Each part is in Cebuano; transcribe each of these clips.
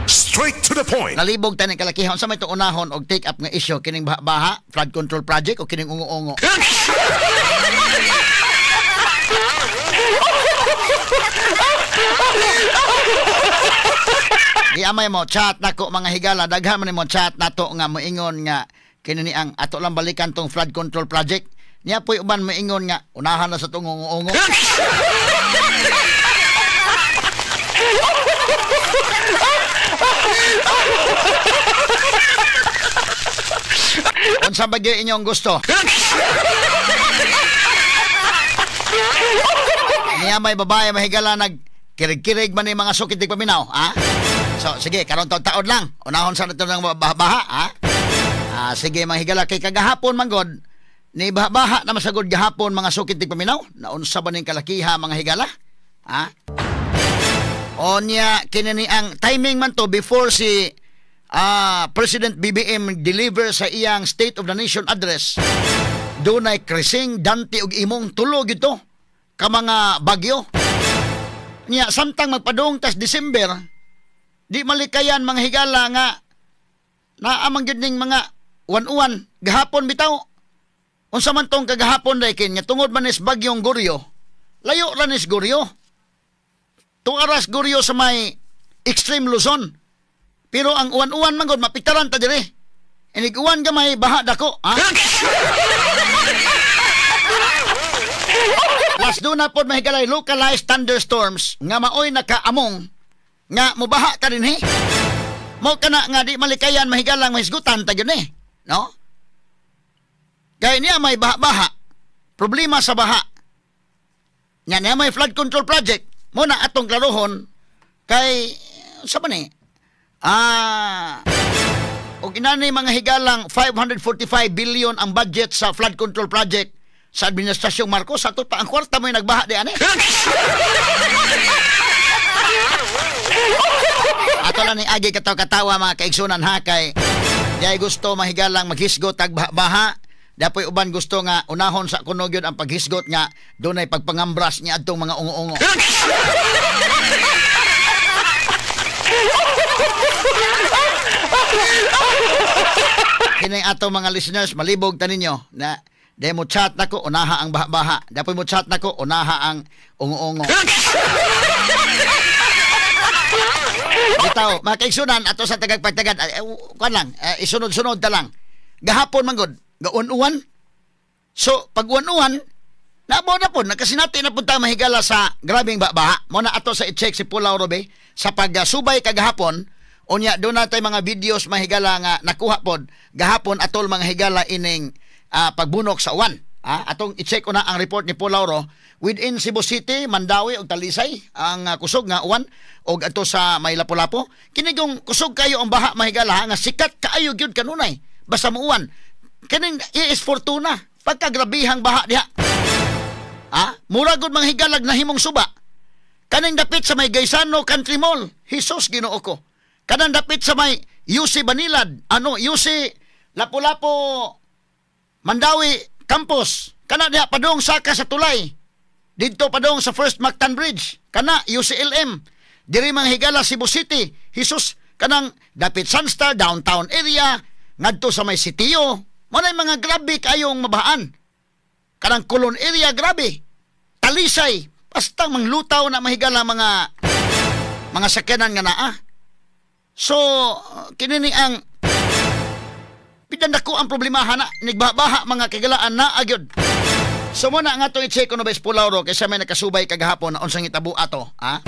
Straight to the point. Nalibog taning kalakihan sa may itong unahon og take up nga issue, kining baha, flood control project o kining ungo-ungo. Di amay mo chat nako mga higala, daghan man mo chat nato nga moingon nga kini ni ang ato lang balikan tong flood control project. Niya po'y uban moingon nga unahan na sa tong ungo-ungo. Unsa ba gyud inyong gusto? Niya may babae mahigala nag kirig-kirig man ni mga sukit di paminaw, ha? So sige, karon taon lang. Unahon sa nato ng baha, ha? Sige mga higala, kay kagahapon manggod ni baha-baha na masagod gahapon mga sukit di paminaw. Naunsa ba ning kalakiha mga higala? Ha? Onya kini ni ang timing man to before si President BBM deliver sa iyang State of the Nation address. Dunay Crising, Dante ug Imong, tulo gito ka mga bagyo. Nya samtang magpadung tas December, di malikayan mga higala nga naa man gyud ning mga uwan-uwan gahapon bitaw. Unsa man tong kagahapon dai kin nga tungod man is bagyong Goryo, layo ra nis Goryo. Tuaras Goryo sa may extreme Luzon. Pero ang uwan-uwan man gud mapitaran ta dire. Inig uwan gamay baha dako, ha? Las doon na pod mahigalay localized thunderstorms nga maoy nakaamong nga mubaha ka din he. Mo kana nga di malikayan mahigalang mahisgutan ta gyud eh, no? Kay niya may baha-baha, problema sa baha. Nya niya may flood control project. Mo na atong klarohon kay sa man eh. Og inani mga higalang 545 billion ang budget sa flood control project sa administrasyong Marcos. Ato pa ang kwarta mo'y nagbaha di ani. Ato lang ni agi kataw-katawa mga kaigsunan ha, kay di gusto mahigalang maghisgot ag baha. Dapoy uban gusto nga unahon sa kuno gyud ang paghisgot nga dunay pagpangambras niya adtong mga ungo-ungo. Kini ato mga listeners, malibog ta ninyo na di mo chat nako unaha ang baha-baha. Dapoy mo chat nako unaha ang ungo-ungo. Bitaw, mga kaigsunan ato sa tagagpagtagad, kuan lang, isunod-sunod ta lang. Gahapon man gud, gaun-uwan. So, pag uwan-uwan, naabo na po, nagkasinati na punta mahigala sa grabing baha. Muna ato sa i-check si Pulaw Robe sa pagsubay kagahapon. Unya, doon natay mga videos mahigala nga nakuha pod gahapon atol mga higala ining pagbunok sa uwan. Atong i-check ko na ang report ni Pulaw within Cebu City, Mandaue ug Talisay ang kusog nga uwan og ato sa may Lapu-Lapu. Kini yung kusog kayo ang baha mahigala nga sikat kaayo gyud kanunay basta muuwan. Kaning is Fortuna pagkagrabihang baha diha. Mura gud mga higalag nahimong suba. Kaning dapit sa may Gaisano Country Mall, Hesus Ginoo ko. Kanang dapit sa may UC Banilad, ano UC Lapu-Lapu Mandaue Campus. Kana diha padung saka sa tulay. Didto padung sa First Mactan Bridge. Kana UCLM. Diri mga higala Cebu City, Hesus kanang dapit Sunstar downtown area ngadto sa may sitio. Mo nay mga grabe kayong mabahaan. Kanang Colon area grabe. Talisay basta manglutaw na mahigala mga sakyanan nga naa. So kini ni ang pidandako ang problemahan na nigbaha mga kagalaan na agyod. So mo na nga itong i-check ko no bes Pulaw kaysa may nakasubay kagahapon na unsang itabo ato, ha?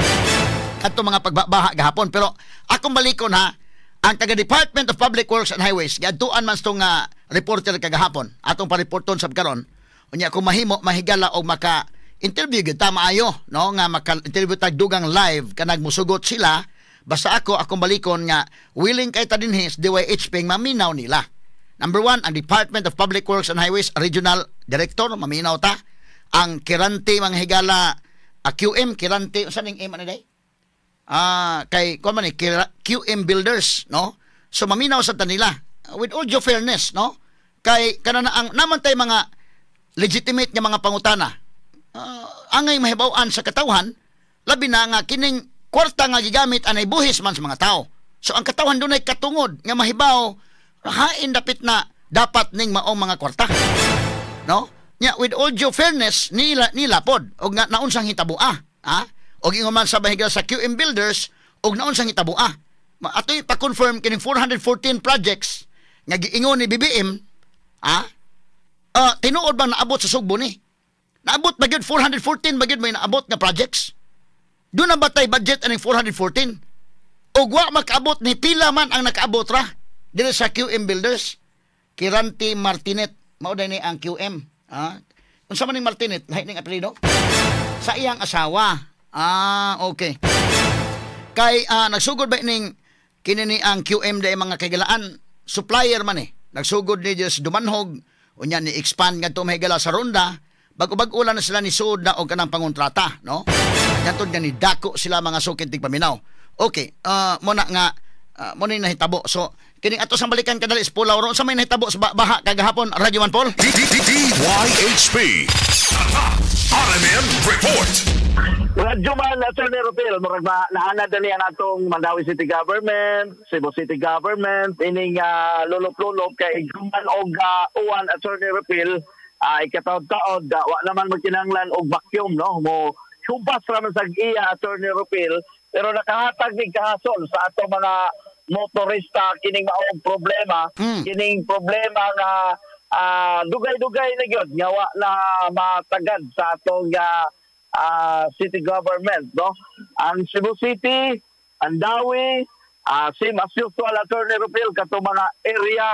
Kadto mga pagbabaha gahapon. Pero akong balikon ha, ang taga Department of Public Works and Highways giadtuan man tong reporter kagahapon. Atong pareporton sab karon. Unya kung mahimo mahigala og maka interview gyud ta maayo, no, nga maka interview tag dugang live kanag musugot sila. Basta ako akong balikon nga willing kay ta dinhi sa DYHP maminaw nila. Number one, ang Department of Public Works and Highways Regional Director, maminaw ta. Ang Kirante mga higala, QM Kirante, unsa ning M ani day? Kay kuan man ni QM Builders, no? So maminaw sa tanila with all due fairness, no? Kay kana na ang naman tay mga legitimate nga mga pangutana. Angay mahibaw-an sa katawhan, labi na nga kining kwarta nga gigamit anay buhis man sa mga tao. So ang katawhan dunay katungod nga mahibaw hain dapit na dapat ning maong mga kwarta. No? Nya with all due fairness nila nila pod og nga naunsang hitaboa, ha? Og ingon man sa mahigala sa QM Builders og naunsang hitaboa. Atoy pa-confirm kining 414 projects nga giingon ni BBM, ha? Tinuod bang naabot sa Sugbo ni? Naabot ba gyud 414 ba gyud may naabot nga projects? Doon na ba tay budget aning 414? Og wa makaabot ni pila man ang nakaabot ra diri sa QM Builders? Kiranti Martinet mao day ni ang QM. Ah, unsa man ning Martinet? Lahi ning apelyido? Sa iyang asawa. Ah, okay. Kay nagsugod ba ning kini ni ang QM day, mga kaigalaan, supplier man eh. Nagsugod ni Diyos Dumanhog, unya ni expand ngadto, mahigala, sa Ronda, bag-o-bag-o lang na sila ni suod na og kanang pangontrata, no? Ngadto nga ni dako sila, mga sukid tigpaminaw. Okay, mo na nga mo na yung nahitabo. So kining ato sang balikan kadali sa Pulaw ron sa may nahitabo sa baha kagahapon, Radyo Man Paul. DYHP. RMN Report. Radyo man, Attorney Rupil, murag ba naanad na niya atong Mandaue City Government, Cebu City Government, ining lulop-lulop kay human og uwan, Attorney Rupil, ikataod-taod, wa naman magkinahanglan og vacuum, no? Mo hubas ra man sa iya, Attorney Rupil, pero nakahatag ni kahasol sa atong mga motorista kining maong problema, kining problema nga dugay-dugay na gyud nga wa na matagad sa atong city government, no? Ang Cebu City, Mandaue, same as usual, Attorney Rupil, kato mga area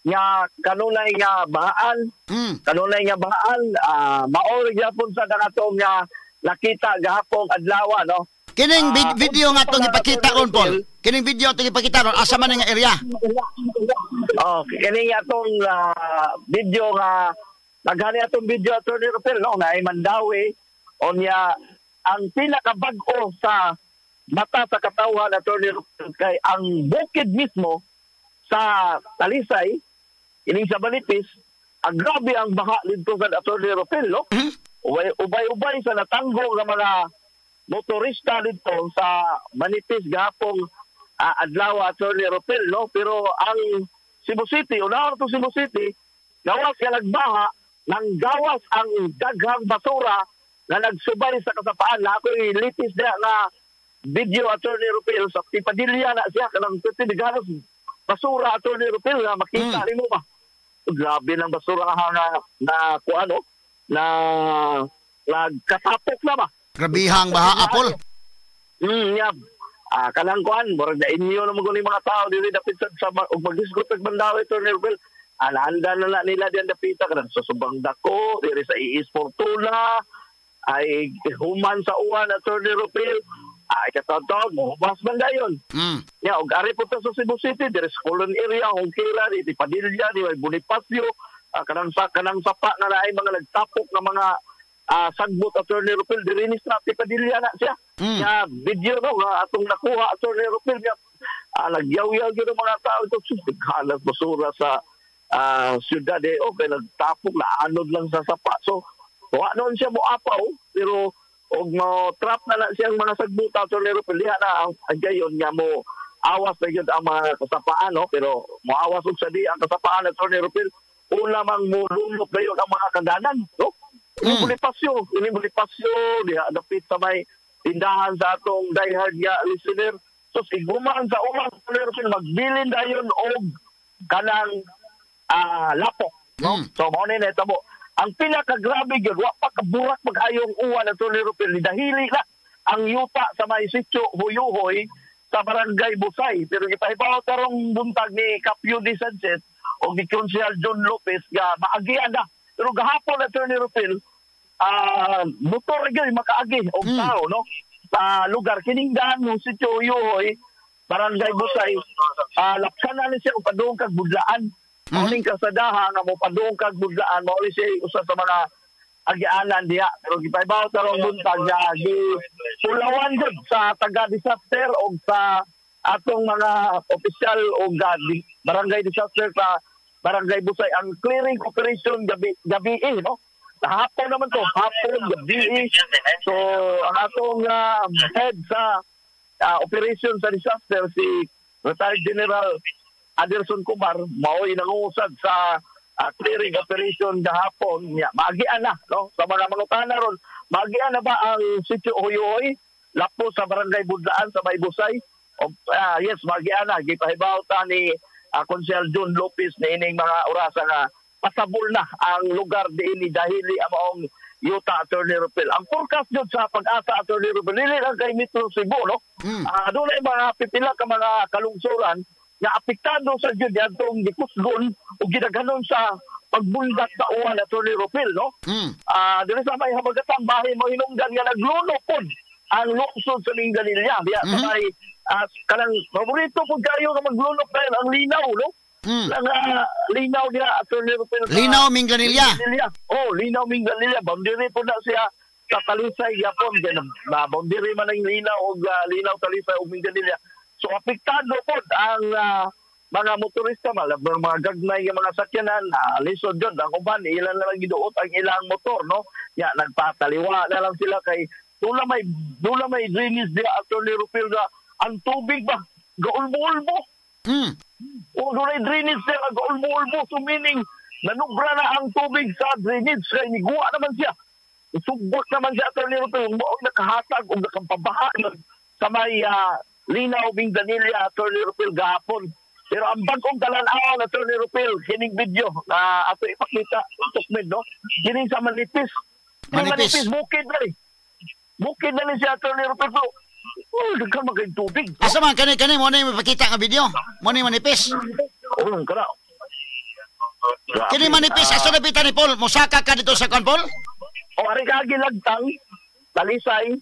nga kanunay nga bahaan, kanunay nga bahaan, mao gyapon sa atong nga nakita gahapong adlaw, no? Kining video nga kung atong ipakita Attorney ron, Paul. Rupil. Kining video atong ipakita ron, asa man nga area? Oh, kini atong video nga naghani atong video, Attorney Rupil, no, na ay Mandaue. Unya ang pinakabag-o sa mata sa katawhan, Attorney Rupil, kay ang bukid mismo sa Talisay ining sa Manipis, ang grabe ang baha dito sa Attorney Rupil, no? Ubay ubay sa natanggo nga mga motorista dito sa Manipis gahapong adlaw, Attorney Rupil, no? Pero ang Cebu City, unahon to Cebu City, gawas nga nagbaha, nang gawas ang daghang basura nga nagsubay sa kasapaan na ako'y litis na nga video, Attorney Rupil, sa Tipadilla na siya kanang galos basura, Attorney Rupil, nga makita nimo ba, grabe ng basura nga na na kuano na nagkatapok na ba. Grabihang baha, Paul. Yeah. Kanang kuan, murag na inyo naman kung mga tao diri dapit sa og maghisgot og Mandaue, Attorney Rupil. Ananda na na nila diyan dapita kanang sa Subang Dako, diri sa Iis Fortuna, ay human sa uwan, Attorney Rupil. Ay katawag mo hubas man dayon. Ya, og ari po ta sa Cebu City, diri sa Colon area, Hongkira, di Padilla, di may Bonifacio, kanang sapa nga naay mga nagtapok nga mga sagbot, Attorney Rupil, diri ni sa Padilla na siya. Nga video, no, nga atong nakuha, Attorney Rupil, nga nagyaw-yaw gyud ang mga tao ito, sus, naghalas basura sa siyudad eh, okay, nagtapok na anod lang sa sapa. So, wa noon siya mo apaw, pero og mo trap na na siyang mga sagbuta, Attorney Rupil, diha na ang gayon nga mo awas na gyud ang mga kasapaan, no? Pero moawas og sa di ang kasapaan, Attorney Rupil, una mang mulunok dayon ang mga kaganan, no? Ini Bonifacio, ini Bonifacio diha dapit sa may tindahan sa atong diehard nga listener. So iguman sa uman, Attorney Rupil, magbilin dayon og kanang lapok, no? So mao ni nahitabo. Ang pinakagrabe gyud, wa pa kaburak mag-ayong uwan, Attorney Rupil, dahili na ang yuta sa may sitio Huyuhoy sa Barangay Busay. Pero gipahibaw karong buntag ni Capio D. Sanchez o ni Konsehal John Lopez nga maagian na. Pero gahapon, Attorney Rupil, motor gyud makaagi og tao, no, sa lugar kining daan ng sitio Huyuhoy, Barangay Busay, lapsan na ni siya og padung kag Budlaan. Mao ning kasadaha nga mo padung kag Budlaan, mao ni siya usa sa mga agianan diha. Pero gipahibaw tarong buntag nga gi pulawan gud sa taga disaster og sa atong mga opisyal og barangay disaster sa Barangay Busay ang clearing operation gabi gabi eh, no? Hapon naman to, hapon gabi eh. So ang atong head sa operation sa disaster si Retired General Adelson Kumar mao'y nangungusad sa clearing operation gahapon niya. Maagian na, no, sa mga mangutana ron, maagian na ba ang sitio Hoyohoy lapo sa barangay Budlaan sa Maybusay? Yes, maagian na. Gipahibaw ta ni Konsehal John Lopez na ining mga orasa nga pasabol na ang lugar diini dahili ang maong yuta, Attorney Rupel. Ang forecast yun sa Pag-asa, Attorney Rupel, dili lang kay Metro Cebu, no? Doon ay mga pipila ka mga kalungsuran nga apektado sa jud adtong gikusgon o gidaghanon sa pagbundat sa uwan, Attorney Rupel, no? Dili sa may habagatang bahin mo hinungdan nga nagluno pod ang lungsod sa Minglanilla. Diya sa may kanang paborito pod kayo nga maglunok dahil ang Linaw, no? Ang Linaw niya, Attorney Rupel. Linaw, Minglanilla. Oh, Linaw, Minglanilla. Boundary po na siya sa Talisay, Yapon. Na boundary man ang Linaw o Linaw, Talisay o Minglanilla. So, apektado po ang mga motorista, mga gagnay ng mga sakyanan, lisod yun. Ang uban, ilan na lang giduot ang ilang motor, no? Ya, nagpataliwa na lang sila kay dula may drainage diya, Attorney Rupel, na ang tubig ba, gaulbo-ulbo. O doon ay drainage siya, gaulbo-ulbo. So meaning, nanubra na ang tubig sa drainage, kaya niguwa naman siya. Sugbot naman siya, Attorney Rupel, maong nakahatag o nakapabaha sa may Linaw, Minglanilla, Attorney Rupel, gahapon. Pero ang bagong talan-aw na Attorney Rupel, kining video na ato ipakita, tukmed, no? Kining sa Manipis. Manipis, bukid na rin. Bukid na rin siya, Attorney Rupel. So, daghan man kayong tubig. Asa man, kani, mo na yung mapakita ang video? Mo na yung Manipis? Oo, kana. Kini Manipis, asa na pita ni Paul? Musaka ka dito sa kan, Paul? O, ari ka gilagtang, Talisay,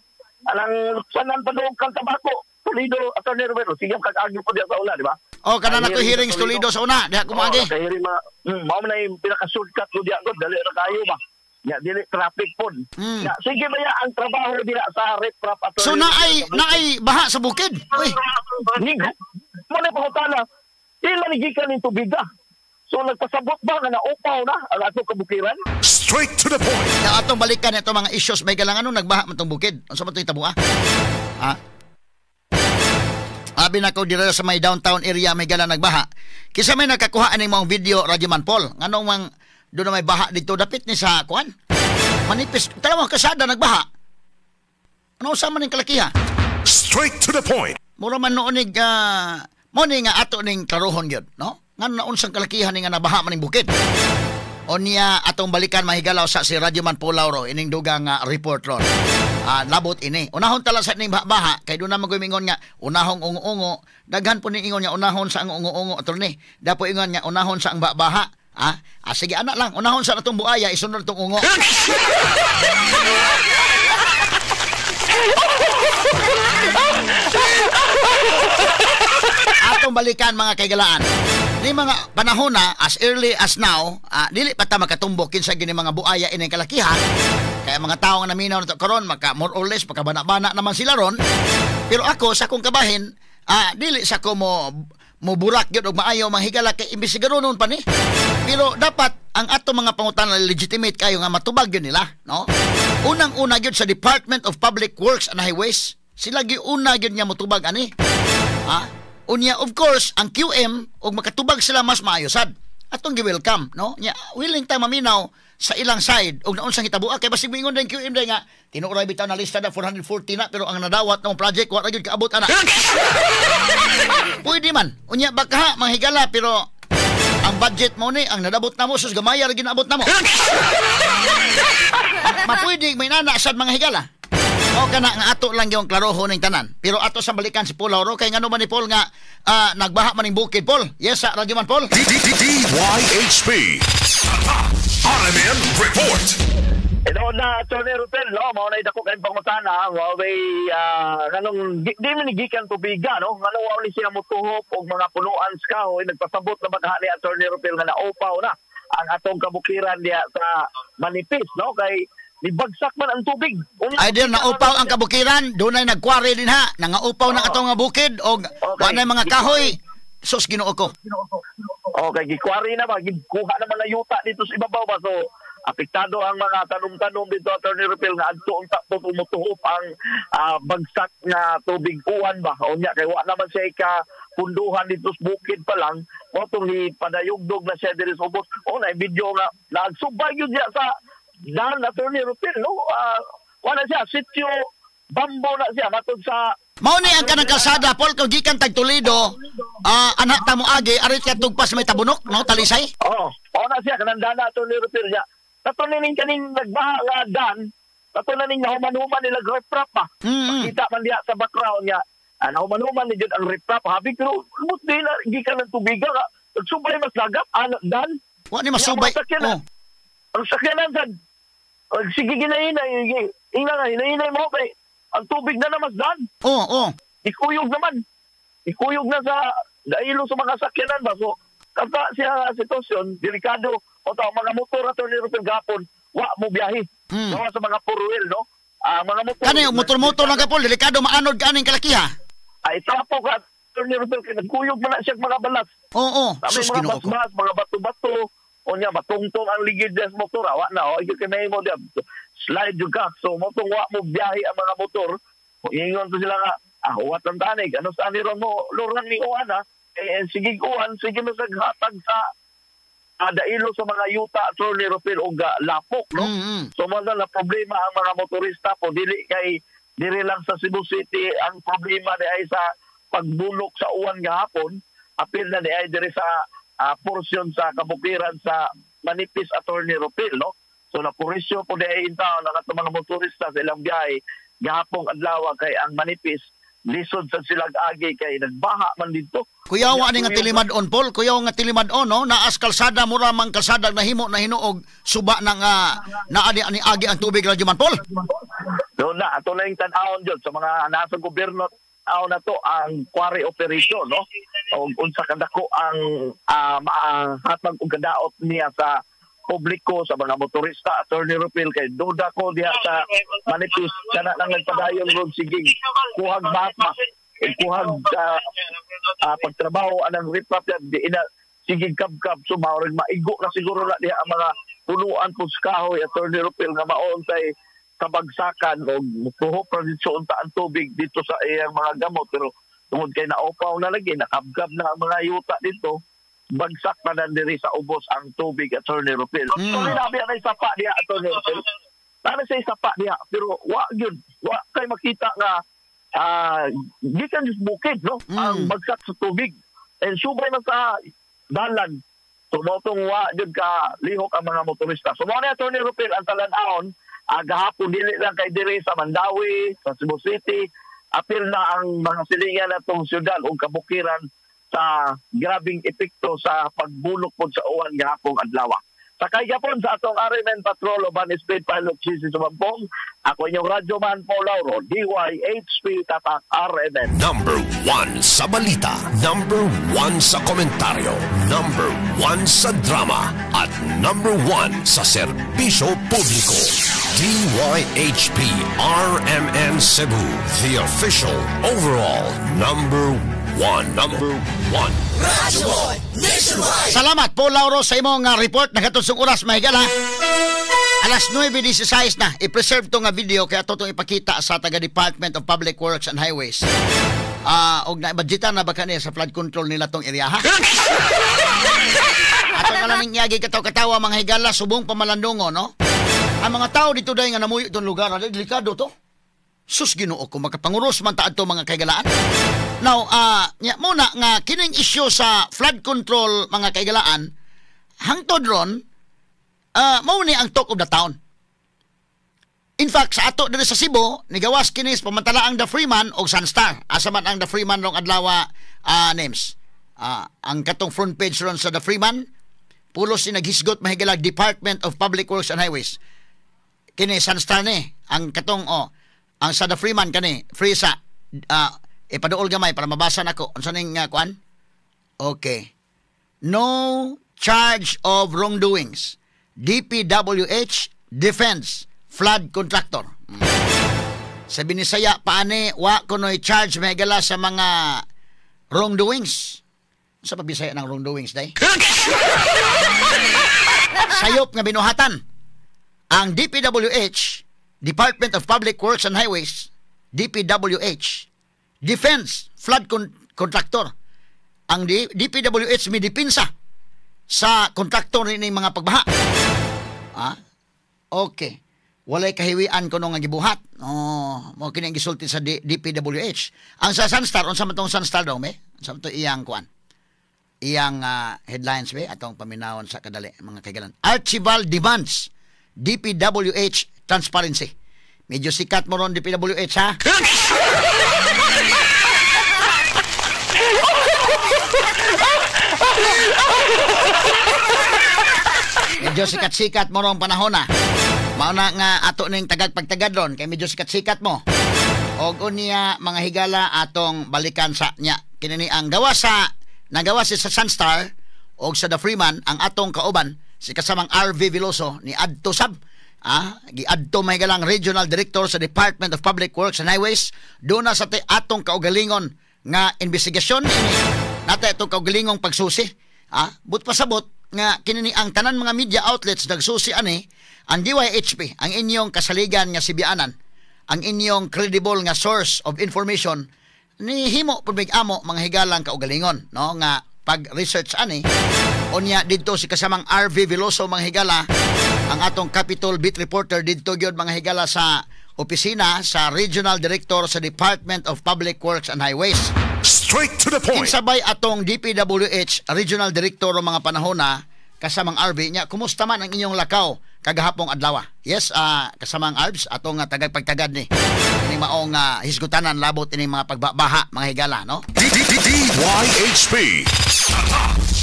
alang sanan pa doon kang tabako. Toledo, Attorney Romero, sige kag-agi po diya sa una, di ba? O, kanan ako hearings Toledo sa una, diha ko maagi. Oh, hearing mga, mao na yung pinaka-shortcut ko diya ko, dali ra kayo ba? Ya, dili traffic po. Ya, sige ba ya ang trabaho diha sa riprap, Attorney? So naay baha sa bukid. Uy. Nigo. Mo na pangutana. Ila ni gikan ning tubiga. So nagpasabot ba nga naupaw na ang atong kabukiran? Straight to the point. Ya, atong balikan ito mga issues may galang ano nagbaha man tong bukid. Unsa man to'y tabo ah? Ha? Abi na ko dira sa may downtown area may galang nagbaha. Kisa may nakakuha ani mong video Radyoman Paul. Nganong mang doon na may baha dito dapit ni sa kuan. Manipis talawang kasada nagbaha. Ano sa man ning kalakiha? Straight to the point. Mura man noon nig mo ni nga ato ning klarohon gyud, no? Ngano naunsang kalakihan ni nga nabaha man ning bukid. O niya atong balikan mahigalaw sa si Radyoman Paul Lauro ining dugang report ron. Labot ini. Unahon tala sa ning baha kay doon na magumingon nga unahong ungo-ungo, daghan po ning ingon nga unahon sa ang ungo-ungo attorney. Dapo ingon nga unahon sa ang baha. Sige anak lang, unahon sa natong buaya isunod tong ungo. Atong balikan mga kaigalaan. Ni mga panahon na as early as now, dili pa ta makatumbok kinsa gini mga buaya ining kalakihan. Kaya mga tao nga naminaw nato karon maka more or less makabana-bana naman sila ron. Pero ako sa akong kabahin, dili sa ko mo burak gyud og maayo manghigala kay imbestigaronon pa ni. Pero dapat ang ato mga pangutana legitimate kayo nga matubag gyud nila, no? Unang-una gyud sa Department of Public Works and Highways, sila gyud una gyud nga motubag ani. Ha? Unya, of course, ang QM og makatubag sila mas maayo sad. Atong gi-welcome, no? Nya willing ta maminaw sa ilang side og naunsang hitabo kay basig moingon din QM day nga tinuoray bitaw na lista na 440 na pero ang nadawat ng project wa ra gyud kaabot ana. Pwede man. Unya baka manghigala pero ang budget mo ni ang nadabot namo sus gamaya ra ginaabot namo. Mapwede may nana sad mga higala. O kana nga ato lang yung klaroho ning tanan. Pero ato sa balikan si Paul Lauro kay ngano man ni Paul nga nagbaha man ning bukid Paul. Yes sa Radyo Man Paul. DYHP RMN Report. Ito na Attorney Rupel, no, mao na dako kay pangutana, mao bay nganong di man ni gikan tubiga, no, nganong wa ni siya motuhop og mga punuan sa kahoy, nagpasabot na magha ni Attorney Rupel nga naupaw na ang atong kabukiran diha sa Manipis, no, kay nibagsak man ang tubig. Ay dir naupaw ang kabukiran, dunay nagkwari din ha, nangaupaw na atong nga bukid og wa nay mga kahoy. Sus Ginoo ko. Okay, gikwari na ba, gikuha naman na yuta dito sa ibabaw ba, so apektado ang mga tanom-tanom dito, Attorney Rupel, nga adto ang takto tumutuhop ang bagsak na tubig uwan ba. O niya, kay wa naman siya ika Napunduhan dito sa bukid pa lang, mao tong padayugdog na siya diri sa ubos. O na video nga nagsubay gyud siya sa daan, Attorney Rupil, no? Wala siya sitio Bambo na siya matod sa Mao ni ang kanang kalsada, Paul, kung gikan tag Toledo, anak ta mo agi arit ka tugpas may Tabunok, no, Talisay. Oo, oh, na siya kanang dana, Attorney Rupil niya. Kato ning kaning nagbaha nga dan, kato na ning nahuman-human nila riprap pa. Kita man diha sa background niya. Nahuman-human ni jud ang riprap habi, pero lumot din na gikan ng tubiga ka. Nagsubay mas lagap ano dan. Wa ni masubay. Oh. Ang sakyanan sad. Sige, ginahinay, ina nga hinahinay mo kay ang tubig na namas dan. Oo, oh, oh. Ikuyog naman. Ikuyog na sa dailo sa mga sakyanan ba. So, kata siya nga sitwasyon, delikado. O ta, mga motor, Attorney Rupel, gapon, wa mo biyahe. Gawa sa mga four wheel, no? Mga motor. Kani motor-motor lang ka, Paul, delikado maanod ka aning kalakiha. Ay, trapo ka, Attorney Rupel, kay nagkuyog man na siya mga balas. Oo. Sabi, Sus, mga Ginoo ko. basbas, mga bato-bato, o niya, matungtong ang ligid des motor, awa na, o, kay may mo diya, slide yung ka. So, motong wa mo biyahe ang mga motor, ingon to sila nga, huwat ang tanig, ano sa aniron mo, lurang ni uwan, ha? Eh, sige uwan, sige mo hatag sa dailo sa mga yuta, Attorney Rupil, o lapok, no? So, mga na problema ang mga motorista po, dili kay, diri lang sa Cebu City, ang problema ni ay sa pagbulok sa uwan gahapon, apil na ni ay diri sa porsyon sa kabukiran sa Manipis, Attorney Rupil, no? So napurisyo po di ay intaon ang atong mga motorista sa ilang biyahe gahapong adlaw kay ang Manipis lisod sa silag agi kay nagbaha man didto. Kuyawa ani nga tilimad-on, Paul, kuyawa nga tilimad-on, no? Naas kalsada mura mang kalsada nahimo na hinuog suba na nga naadi ani agi ang tubig radyo man, Paul. Doon na ato na yung tan-awon jud sa mga nasa gobyerno, tan-aw na to ang quarry operation, no? O unsa kadako ang mahatag og kadaot niya sa publiko, sa mga motorista, Attorney Rupil, kay duda ko diha sa Manipis kana lang nagpadayon road, sige kuhag bata kuhag pagtrabaho anang riprap yan, di ina sige kabkab, so maoring maigo na siguro na diha ang mga punuan po sa kahoy, Attorney Rupil, nga maon tay kabagsakan o tuhok ra dito unta ang tubig dito sa iyang mga gamot, pero tungod kay naopaw na lagi, nakabkab na ang mga yuta dito, bagsak na nandiri sa ubos ang tubig, Attorney Rupil. So, sinabi ang sapa diha, Attorney Rupil. Para sa sapa diha, pero wa gyud, wa kay makita nga gikan sa bukid, no? Ang bagsak sa tubig. And subay man sa dalan. So, motong wa gyud ka lihok ang mga motorista. So, mao ni Attorney Rupil ang talan-awon, gahapon dili lang kay diri sa Mandaue, sa Cebu City, apil na ang mga silingan natong syudad o kabukiran sa grabing epekto sa pagbulok po sa uwan gahapong adlaw. Sakay gapon sa atong RMN Patrol uban Speed Pilot GC Sumampong. Ako inyong radyoman Paul Lauro, DYHP Tatak RMN. Number 1 sa balita, number 1 sa komentaryo, number 1 sa drama, at number 1 sa serbisyo publiko. DYHP RMN Cebu, the official overall number 1. Number 1. Salamat Paul Lauro sa imong report. Nagatod sa oras mahigala. Alas 9:16 na. I-preserve to nga video kaya to itong ipakita sa taga Department of Public Works and Highways. Og na budgetan na ba kani sa flood control nila tong area, ha? Ato nga lang ning yagi kataw-katawa mga higala subong pamalandungo, no? Ang mga tao dito dahil nga namuyo itong lugar, delikado to. Sus, Ginoo ko, makapanguros man ta adto mga kaigalaan. Now, nya muna nga kining issue sa flood control mga kaigalaan, hangtod ron, mao ni ang talk of the town. In fact, sa ato diri sa Cebu, nigawas kini sa pamantalaang The Freeman og Sunstar. Asa man ang The Freeman rong adlaw, names. Ang katong front page ron sa The Freeman, pulos ni naghisgot mahigalag Department of Public Works and Highways. Kini Sunstar ni ang katong oh, ang sa The Freeman kani free sa ipaduol gamay para mabasa nako unsa ning kuan. Okay. No charge of wrongdoings. DPWH defends flood contractor. Sa Binisaya paani wa kunoy charge mahigala sa mga wrongdoings. Sa pabisaya ng wrongdoings day? Sayop nga binuhatan. Ang DPWH, Department of Public Works and Highways, DPWH, defense flood contractor. Ang DPWH midipinsa sa kontraktor ni mga pagbaha. Ah? Okay. Walay kahiwian kuno nga gibuhat. Oh, mao kini ang gisulti sa DPWH. Ang sa Sunstar, unsa man tong Sunstar daw me? Unsa man to iyang kuan? Iyang headlines be atong paminawon sa kadali, mga kaigalan. Archival demands DPWH transparency. Medyo sikat mo ron DPWH, ha? Medyo sikat-sikat mo ron panahon na. Mauna nga ato ning tagag-pagtagad ron kay medyo sikat-sikat mo. Og unya mga higala atong balikan sa nya. Kini ang gawa sa nagawa si sa Sunstar og sa The Freeman ang atong kauban si kasamang RV Veloso ni adto sab giadto mahigalang Regional Director sa Department of Public Works and Highways doon na sa atong kaugalingon nga investigasyon ini nata itong kaugalingong pagsusi but pasabot nga kini ang tanan mga media outlets nagsusi ani ang DYHP ang inyong kasaligan nga sibianan ang inyong credible nga source of information ni himo pud amo mga higalang kaugalingon no nga pag research ani unya didto si kasamang RV Veloso mga higala ang atong Capitol Beat reporter didto gyud mga higala sa opisina sa Regional Director sa Department of Public Works and Highways. Straight to the point. Kinsabay atong DPWH Regional Director o mga panahon na kasamang RV nya, kumusta man ang inyong lakaw kagahapong adlaw? Yes, kasamang Arbs atong tagagpagtagad ni ini maong hisgutanan labot ini mga pagbabaha mga higala no. DYHP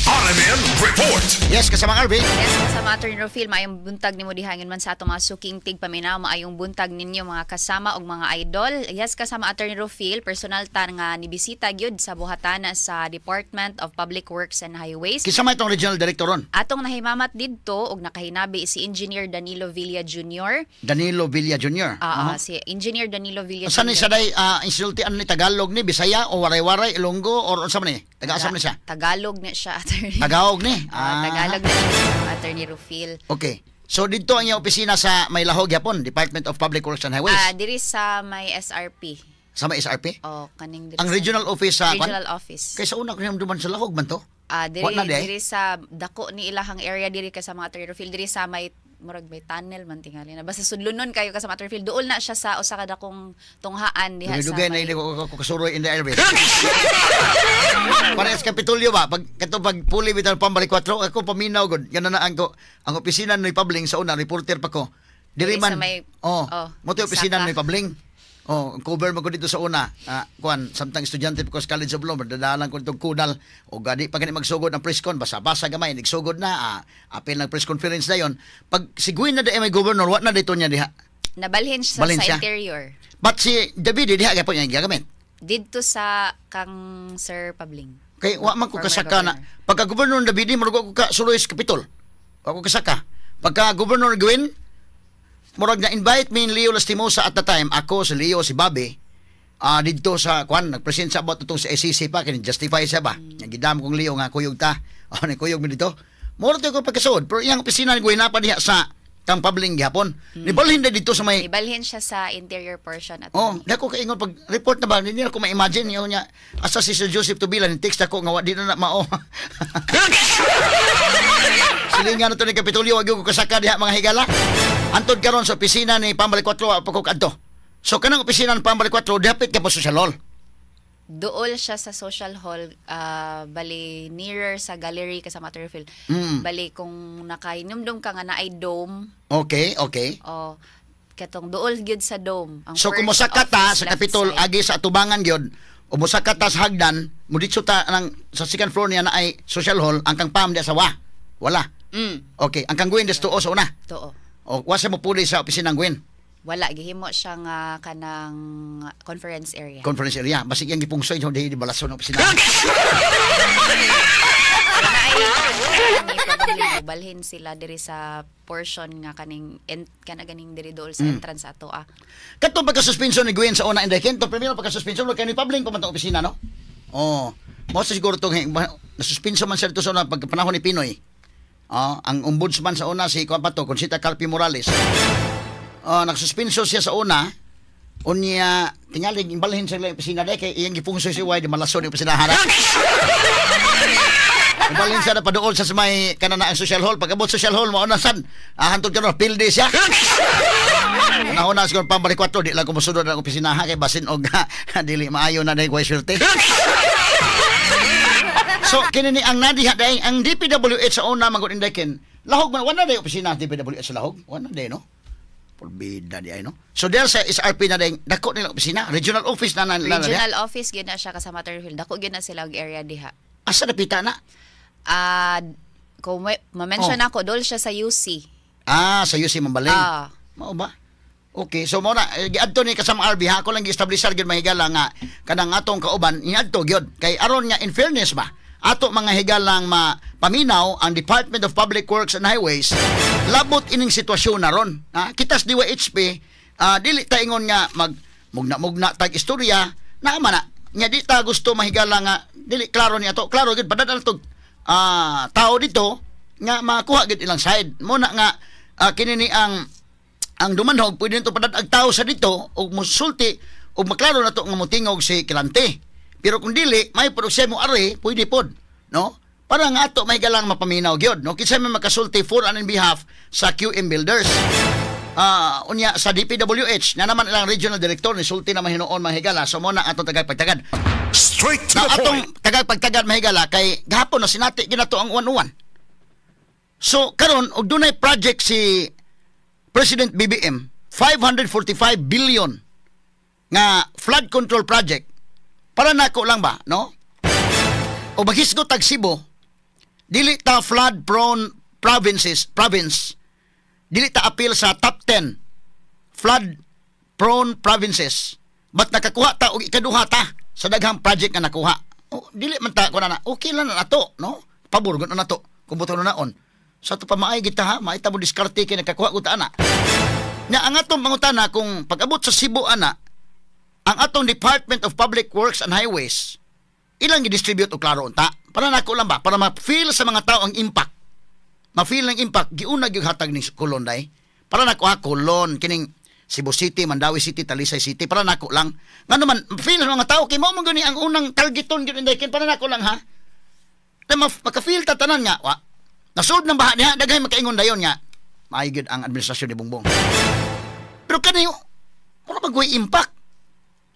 RMN Report. Yes, kasamang RV. Yes, kasama Attorney Rofil, maayong buntag nimo dihangin man sa atong mga suking tigpaminaw, maayong buntag ninyo mga kasama og mga idol. Yes, kasama Attorney Rofil, personal ta nga nibisita gyud sa buhatana sa Department of Public Works and Highways. Kinsa man itong Regional Director ron? Atong nahimamat didto og nakahinabi si Engineer Danilo Villa Jr. Danilo Villa Jr. Si Engineer Danilo Villa Saan Jr. ni siya day insultian ni Tagalog ni Bisaya o Waray-Waray, Ilonggo or unsa man ni? Taga asa man ni siya? Tagalog ni siya, Attorney. Tagalog ni. Tagalog na siya, Attorney Rufil. Okay. So dito ang iyang opisina sa may Lahog yapon, Department of Public Works and Highways. Diri sa may SRP. Sa may SRP? Oh, kaning diri ang sa regional office sa regional office. Kaysa una ko niyang duman sa Lahog man to. Diri Wa na di? diri sa dako ni ilahang area diri ka sa mga Attorney Rufil, diri sa may murag may tunnel man tingali na. Basta sudlonon kayo ka sa Attorney Rufil, duol na siya sa usa ka dakong tunghaan diha sa Dugay na may hindi ko kasuroy in the airways. Parehas Kapitolyo ba? Pag kato pag puli bitaw pambalik 4, ako paminaw gud. Ganun na ang ko ang opisina ni Pabling sa una reporter pa ko. Diri man. May, oh, mo to opisina Saka ni Pabling. Oh, cover man ko dito sa una. Kuan samtang estudyante ko sa College of Law, dadalan ko itong kudal o gadi pa gani magsugod ang press con, basa-basa gamay nagsugod na, apil ng press conference dayon. Pag siguin na di may governor, wa na dito niya diha. Nabalhin siya Balhin sa siya interior. But si David diha gyapon niya gigamit. Didto sa kang Sir Pabling. Kay wa man ko Former kasaka na governor. pagka governor David murag ko ka suloy sa Capitol. Wa ko kasaka. Pagka governor Gwen murag na invite me Leo Lastimosa at the time, ako si Leo si Bobby didto sa kwan nagpresent sa about itong sa SEC pa kini justify siya ba. Gidam kong Leo nga kuyog ta. Oh, ni kuyog mi dito. Murag ko pagkasuod pero iyang opisina ni Gwen pa diha sa kang Pabling gihapon. Nibalhin na dito sa may Nibalhin siya sa interior portion at oh, di ako kaingon pag report na ba, hindi na ako ma-imagine yun niya. Asa si Sir Joseph Tubila, ni text ako nga di na na mao. Silingan na to ni Kapitolyo, wag ko kasaka diha mga higala. Antod karon sa opisina ni Pambalik 4, pa ko kadto. So kanang opisina ni Pambalik 4, dapit ka pa social hall. Duol siya sa social hall, bali nearer sa gallery kasama Attorney Phil. Bali kung nakahinumdum ka nga naay dome. Okay, okay. O katong duol gyud sa dome. Ang so kung mosaka ta sa Capitol agi sa atubangan gyud, o mosaka ta sa hagdan, muditso ta nang sa second floor niya na ay social hall, ang kang pam diya sa wa. Wala. Okay, ang kang Gwen des tuo sa una. Tuo. O wa sa mopuli sa opisina ng Gwen. Wala, gihimo siya nga kanang conference area. Conference area. Basig yang gipungsoy di balason ang opisina. Naay balhin sila diri sa portion nga kaning kana ganing diri dool sa entrance ato ah. Katong pagka-suspension ni Gwen sa una inday kento primero pagka-suspension kay ni Pabling pa man tong opisina no. Oh, mo siguro tong nasuspenso man siya dito sa una pagka panahon ni Pinoy. Oh, ang ombudsman sa una si kuan pa to, Conchita Carpi Morales. Oh, nagsuspenso siya sa una. Unya Tingali imbalhin sa ilang opisina dai kay iyang gipungso si Y di malason yung opisina harap. Imbalhin siya na paduol sa may kanana ang social hall. Pag abot social hall mao na san. Hantod karon field day siya. Nahuna siguro pambalik 4 di lang ko mosunod ang opisina ha kay basin og dili maayo na dai way swerte. So kini ni ang nadiha dai ang DPWH sa una magud indekin. Lahog man wala dai opisina DPWH sa Lahog. Wala dai no. Porbida di ay no. So there sa SRP na dai dako nila opisina, regional office na na regional office gyud na siya kasama Attorney Rufil. Dako gyud na sila og area diha. Asa dapita na? Kung ma-mention ako dol siya sa UC. Ah, sa UC Mambaling. Mao ba? Okay, so mo na giadto ni kasama RB ha, ako lang gi-establisher gyud mahigala nga kanang atong kauban niadto gyud kay aron nga in fairness ba ato mga higalang mapaminaw ang Department of Public Works and Highways labot ining sitwasyon na ron. Kitas DYHP dili ta ingon nga mag mugna-mugna tag istorya naa man na nya di ta gusto mahigala nga dili klaro ni ato, klaro gyud padadal tog tao dito nga makuha gyud ilang side mo na nga kini ni ang dumanhog pwede nito padag tao sa dito og musulti og maklaro na to nga motingog si Kilante. Pero kung dili may produksyon mo ari pwede pod no para nga ato may galang mapaminaw gyud no kinsa may makasulti for and in behalf sa QM Builders. Unya sa DPWH na naman ilang regional director ni sulti na mahinuon mahigala so mo na atong tagapagtagad. Straight to na the atong point. Tagapagtagad mahigala kay gahapon na sinati ginato ang uwan-uwan. So karon og dunay project si President BBM 545 billion nga flood control project para nako lang ba no o maghisgot tag Cebu dili ta flood prone province dili ta appeal sa top 10 flood prone provinces but nakakuha ta og ikaduha ta sa daghang project nga nakuha. O, dili man ta kuno na okay lang na nato no pabor gud na nato kung buto na naon sa to pa maay gita ha maay ta mo diskarte kay nakakuha gud ta ana. Nya ang atong pangutana kung pag-abot sa Cebu ana ang atong Department of Public Works and Highways ilang gi-distribute og klaro unta para nako lang ba para ma-feel sa mga tao ang impact. Ma-feel ang impact giuna gyud hatag ning Colon dai. Para nako ha Colon kining Cebu City, Mandaue City, Talisay City para nako lang. Ngano man feel sa mga tao kay mao man gani ang unang targeton gyud inday kin para nako lang ha. Na maka-feel ta tanan nga wa. Nasolve ng baha niya, daghay makaingon dayon nga maayo gyud ang administrasyon ni Bongbong. Pero kani mura ba goy impact?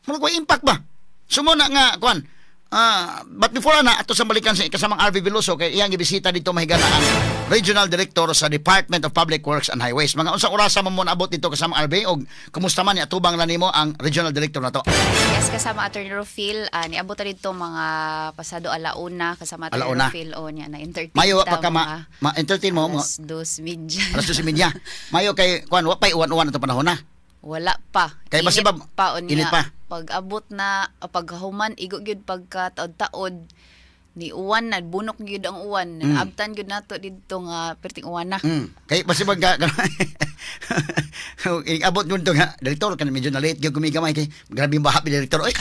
Mura goy impact ba? Sumuna nga kuan. But before na ato sa balikan sa kasamang RV Veloso kay iyang gibisita dito mahigala ang Regional Director sa Department of Public Works and Highways. Mga unsang orasa man mo naabot dito kasamang RV og kumusta man ni atubang lang nimo ang Regional Director nato? Yes, kasama Attorney Rufil, niabot ta dito mga pasado alauna kasama Attorney Rufil o niya na entertain. Mayo pa ka ma-entertain mo alas 2:30. Alas 2:30. Mayo kay kuan wa pay uwan-uwan ato panahon na. Wala pa. Kay init ba, pa unya. Init pa. Pag abot na paghuman igo gyud pagka taod-taod ni uwan na bunok gyud ang uwan. Abtan gyud nato didto nga perting uwan na. Kay basi ba abot gyud to nga direktor kan medyo na late gyud kumigamay kay grabe yung baha direktor. Oy.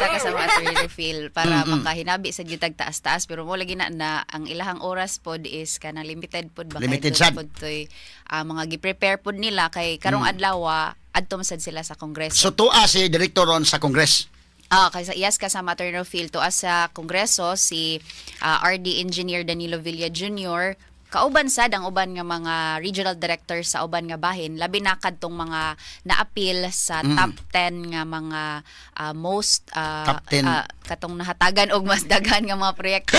Kasama Attorney Rufil para makahinabi sa gyud taas-taas pero mo lagi na ang ilahang oras pod is kanang limited pod ba limited sad pod toy mga gi-prepare pod nila kay karong adlaw adto man sad sila sa Kongreso. So tuwa si direktor ron sa Kongres. Kay yes kasama Attorney Rufil tuwa sa Kongreso si RD Engineer Danilo Villa Jr. kauban sad ang uban nga mga regional director sa uban nga bahin labi na kadtong mga naapil sa top 10 nga mga most top 10 katong nahatagan og mas daghan nga mga proyekto.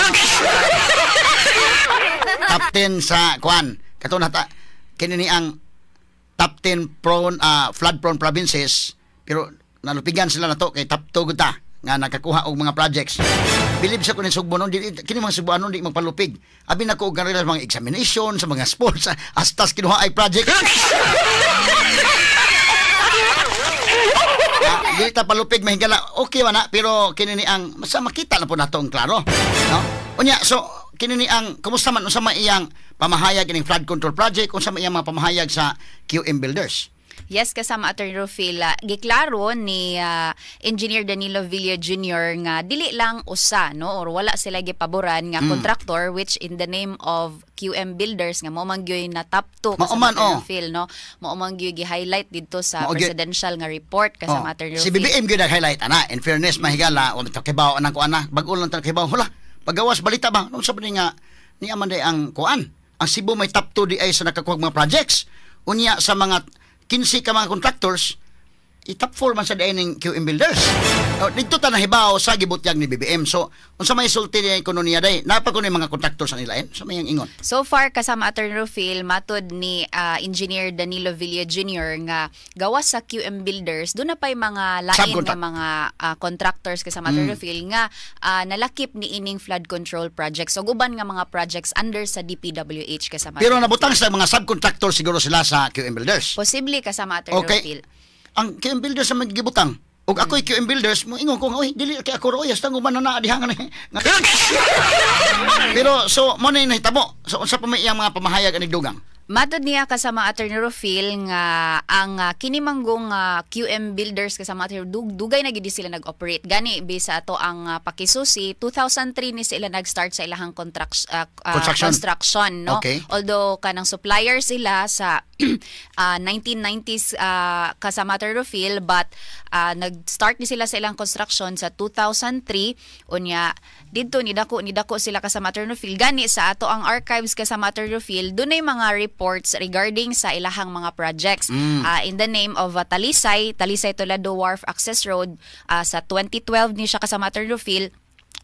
Top 10 sa kuan katong nata kini ni ang top 10 prone flood prone provinces pero nalupigan sila nato kay top 2 gud ta nga nakakuha og mga projects. Bilib sa kunin Sugbo nun, kini mga Sugboanon di magpalupig. Abi na ko og sa mga examination, sa mga sports, astas kinuha ay project. Di ta palupig mahigala. Okay man na, pero kini ni ang sa makita na po nato ang klaro, no? Unya, so kini ni ang kumusta man unsa man iyang pamahayag kining flood control project, unsa man iyang mga pamahayag sa QM Builders? Yes, kasama Attorney Rufil, giklaro ni Engineer Danilo Villa Jr. nga dili lang usa, no, or wala sila gipaboran nga contractor, which in the name of QM Builders nga mao man gyoy na top 2 Mao kasama man, Attorney oh. Rufil, no, mao man gyoy gi-highlight didto sa Mao presidential nga report kasama Attorney Si Rufil. BBM gyud nag-highlight ana. In fairness, mahigala, wa ta kibaw anang kuan na. Bag-o lang ta kibaw. Hula, pagawas balita ba? Nung sabi nga ni man day ang kuan. Ang Cebu may top 2 di ay sa nakakuha mga projects. Unya sa mga 15 ka mga contractors, i-top 4 man sa diay ning QM Builders. Oh, didto ta nahibaw sa gibutyag ni BBM. So, unsa may sulti niya kuno niya day? Napa kuno yung mga contractors sa nila eh? Sa may ingon. So far, kasama Attorney Rufil, matod ni Engineer Danilo Villa Jr. nga gawas sa QM Builders, doon na pa'y mga lain nga Subcontract. mga contractors, kasama Attorney Rufil, nga nalakip ni ining flood control projects o uban nga mga projects under sa DPWH, kasama Pero Attorney nabutang sa mga subcontractor siguro sila sa QM Builders. Posible, kasama Attorney Rufil. Ang QM Builders sa magigibutang. Ug ako'y QM Builders, mo ingon ko nga, "Oy, dili kay ako roy, hasta nguban na naa diha nga ni." Pero so mo na yung nahitabo. So unsa pa may iyang mga pamahayag ani dugang? Matod niya, kasama Attorney Rufil, nga ang kini manggong QM Builders, kasama Attorney, dugay na gid sila nag-operate. Gani bisa ato ang pakisusi, 2003 ni sila nag-start sa ilahang contract, Construction. Construction, no. Although kanang supplier sila sa 1990s, kasama Attorney Rufil, but nag-start ni sila sa ilang construction sa 2003. Unya didto ni dako sila, kasama Attorney Rufil. Gani sa ato ang archives, kasama Attorney Rufil, dunay mga reports regarding sa ilahang mga projects in the name of Talisay Toledo Wharf Access Road, sa 2012 ni siya, kasama Attorney Rufil,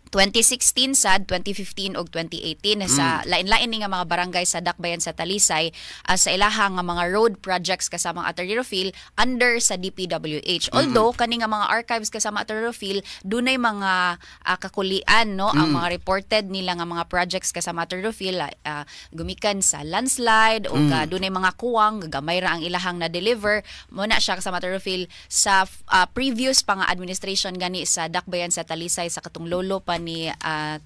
2016 sad, 2015 ug 2018 sa lain-lain ni nga mga barangay sa Dakbayan sa Talisay, sa ilaha nga mga road projects, kasama ang Attorney Rufil, under sa DPWH. Although kani nga mga archives, kasama Attorney Rufil, dunay mga kakulian, no, ang mga reported nila nga mga projects, kasama Attorney Rufil, gumikan sa landslide o dunay mga kuwang, gamay ra ang ilahang na deliver mo na siya, kasama Attorney Rufil, sa previous pa nga administration gani sa Dakbayan sa Talisay, sa katong lolo pa ni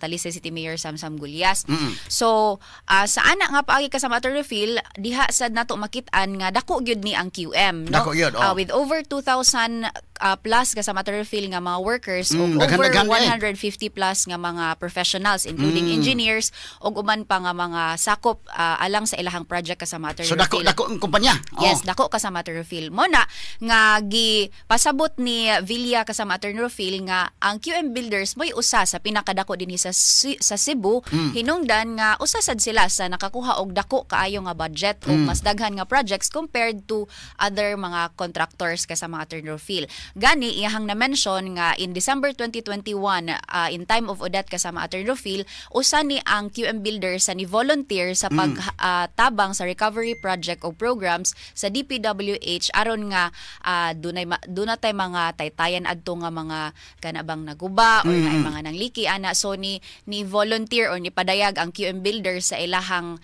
Talisay City Mayor Samsam Gullas. So sa ana nga paagi, kasama Attorney Rufil, diha sad nato makit-an nga dako gyud ni ang QM, no? Dako gyud, oh. With over 2,000 plus, kasama Attorney Rufil, nga mga workers ug over daghan-daghan eh. 150 plus nga mga professionals, including engineers ug uban pa nga mga sakop alang sa ilahang project, kasama Attorney So dako Rufil. Dako ang kumpanya. Oh. Yes, dako, kasama Attorney Rufil. Mo na nga gi pasabot ni Villa, kasama Attorney Rufil, nga ang QM Builders mo'y usa sa pinakadako dinhi sa Cebu, hinungdan nga usa sad sila sa nakakuha og dako kaayo nga budget o mas daghan nga projects compared to other mga contractors, kasama Attorney Rufil. Gani iyahang na-mention nga in December 2021, in time of Odette, kasama Attorney Rufil, usa ni ang QM Builders sa ni volunteer sa pag tabang sa recovery project o programs sa DPWH aron nga dunay tay mga taytayan adto nga mga kana bang naguba or naay mga nangliki ana. So ni volunteer or ni padayag ang QM Builders sa ilahang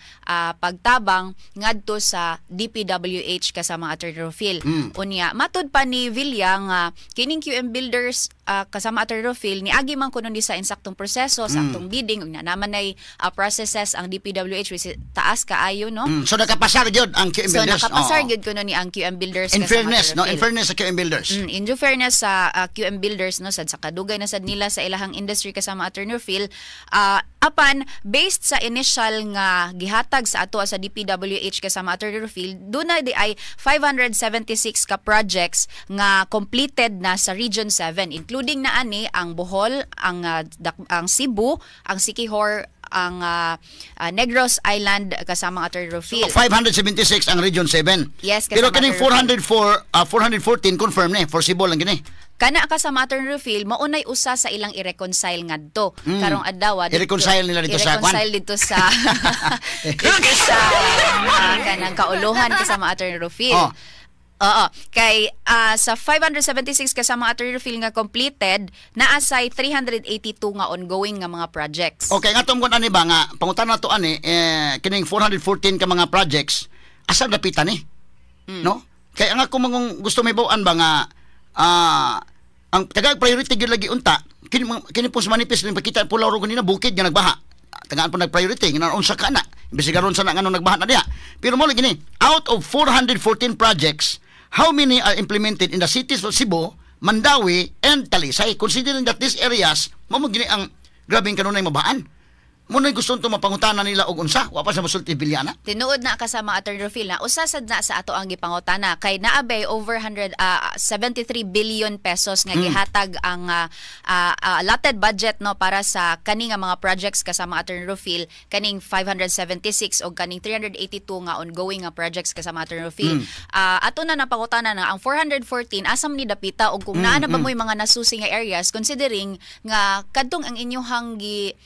pagtabang ngadto sa DPWH, kasama Attorney Rufil. Unya matud pa ni Villa nga kining QM Builders, kasama Attorney Rufil, niagi man kuno ni sa insaktong proseso sa aktong bidding ug na naman ay processes ang DPWH, which is taas kaayo, no. So nakapasar gyud ang QM So Builders. nakapasar Oo. gyud kuno ni ang QM Builders, In kasama fairness, Attorney no, in Rufil. fairness sa QM Builders. In due fairness sa QM Builders, no, sad sa kadugay na sad nila sa ilahang industry, kasama Attorney Phil, apan based sa initial nga gihatag sa ato sa DPWH, kasama Attorney Phil, duna di ay 576 ka projects nga completed na sa Region 7, including na ani ang Bohol, ang Cebu, ang Siquijor, ang Negros Island, kasama Attorney Rufil. 576 ang Region 7. Yes, Pero kasama kining Attorney 404 414 confirm ni for Cebu lang kini. Kana, kasama Attorney Rufil, maunay usa sa ilang i-reconcile ngadto. Karong adlaw I-reconcile nila dito sa kwan? I-reconcile dito sa kanang kauluhan, kasama Attorney Rufil. Oh. Oo. Kay sa 576, kasama Attorney Rufil, nga completed, naasay 382 nga ongoing nga mga projects. Okay, nga tungkol ani ba nga pangutan nato ani eh, kining 414 ka mga projects asa dapitan ni? No? Kay ang ako mangong gusto may bawaan ba nga ang taga priority gyud lagi unta kini kini po sa manifest ning pakita pulaw ro kanina bukid nga nagbaha. Tagaan po nag-priority nga unsa ka na. Imbes karon sa na nganong nagbaha na diha. Pero mo lagi ni out of 414 projects How many are implemented in the cities of Cebu, Mandaue, and Talisay? Considering that these areas, mao gini ang grabing kanunay mabaan. Mao na gusto to mapangutana nila og unsa, wa pa sa mosulti Villa na. Tinuod na, kasama Attorney Rufil, na usa sad na sa ato ang gipangutana kay naabay over 173 billion pesos nga gihatag ang allotted budget, no, para sa kani nga mga projects, kasama Attorney Rufil, kaning 576 og kaning 382 nga ongoing nga projects, kasama Attorney Rufil. Ato na napangutana na ang 414, asa man ni dapita og kung naa na ba mo'y mga nasusi nga areas, considering nga kadtong ang inyuhang gi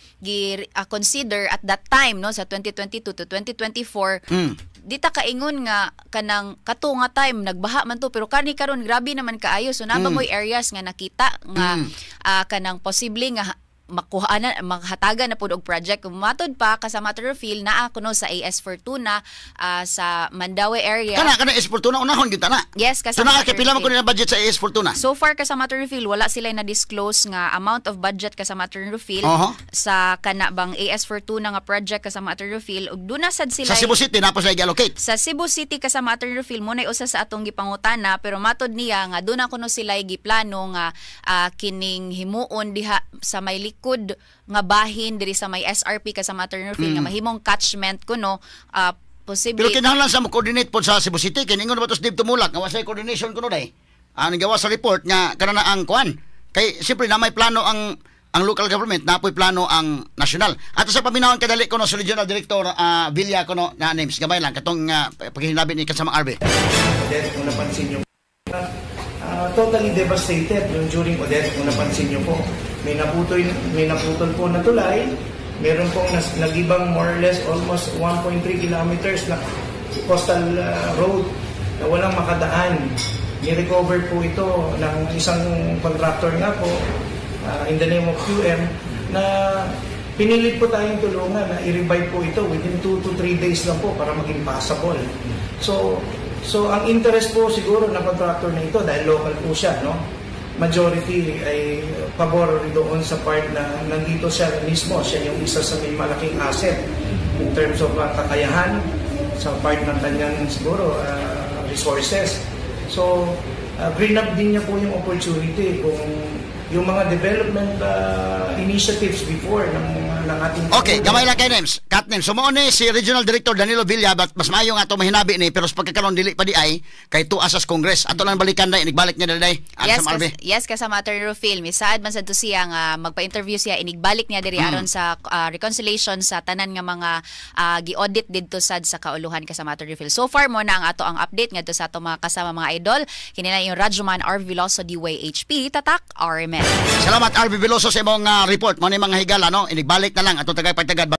consider at that time, no, sa 2022 to 2024, di ta kaingon nga kanang kato nga time nagbaha man to, pero kani karon grabe naman kaayo. So naa ba mo'y areas nga nakita nga kanang posible nga makuha na, maghatagan na pud og project? Kung matod pa, kasama Rufil, naa kuno sa AS Fortuna sa Mandaue area. Kana AS Fortuna, unahon gyud ta na. Yes, So kasama naa kay pila man Rufil. Kuno na budget sa AS Fortuna? So far, kasama Rufil, wala sila na disclose nga amount of budget, kasama Rufil, sa kana bang AS Fortuna nga project, kasama Rufil, ug duna sad sila Sa Cebu City, naa pa sila gi-allocate? Sa Cebu City, kasama Rufil, mo usa sa atong gipangutana, pero matod niya nga doon kuno sila giplano nga kining himuon diha sa may likod nga bahin diri sa may SRP, kasama Rufil, nga mahimong catchment kuno posible. Pero kinahanglan sa mo coordinate pod sa Cebu City, kay ningon ba to Steve Tumulak nga wa say coordination kuno day. Ang gawa sa report nga kana na ang kuan. Kay siyempre na may plano ang local government, na po'y plano ang national. Ato sa paminawon kadali kuno sa Regional Director Villa kuno na names gamay lang katong paghinabi ni kasamang RB. Odette, kung napansin nyo, totally devastated yung during Odette, kung napansin nyo po. May naputol po na tulay, meron pong nagibang more or less almost 1.3 kilometers na coastal road na walang makadaan. Ni-recover po ito ng isang contractor nga po in the name of QM na pinilit po tayong tulungan na i-revive po ito within 2 to 3 days lang po para maging passable. So ang interest po siguro ng contractor na ito, dahil local po siya, no? Majority ay pabor doon sa part na nandito siya mismo, siya yung isa sa may malaking asset in terms of kakayahan sa part ng kanyang siguro resources. So, grinab din niya po yung opportunity kung yung mga development initiatives before ng ating Okay, Pangulo. Gamay lang kay names. Kat names. So mao ni si Regional Director Danilo Villa, but mas maayo nga ato mahinabi ni, pero sa pagkakaroon dili pa di ay kay tuas sa Congress. Ato lang balikan day, inigbalik niya dali. Ang Yes, sa RB. yes, kasama Attorney Rufil. Misaad man sad to siya nga magpa-interview siya inigbalik niya diri aron sa reconciliation sa tanan nga mga gi-audit didto sad sa kauluhan, kasama Attorney Rufil. So far mo na ang ato ang update ngadto sa ato mga kasama, mga idol. Kini na yung Radyoman R Veloso DYHP Tatak RMN. Salamat, RB Veloso, sa imong report. Mao ni mga higala, no. Inigbalik na lang ato tagay pagtagad.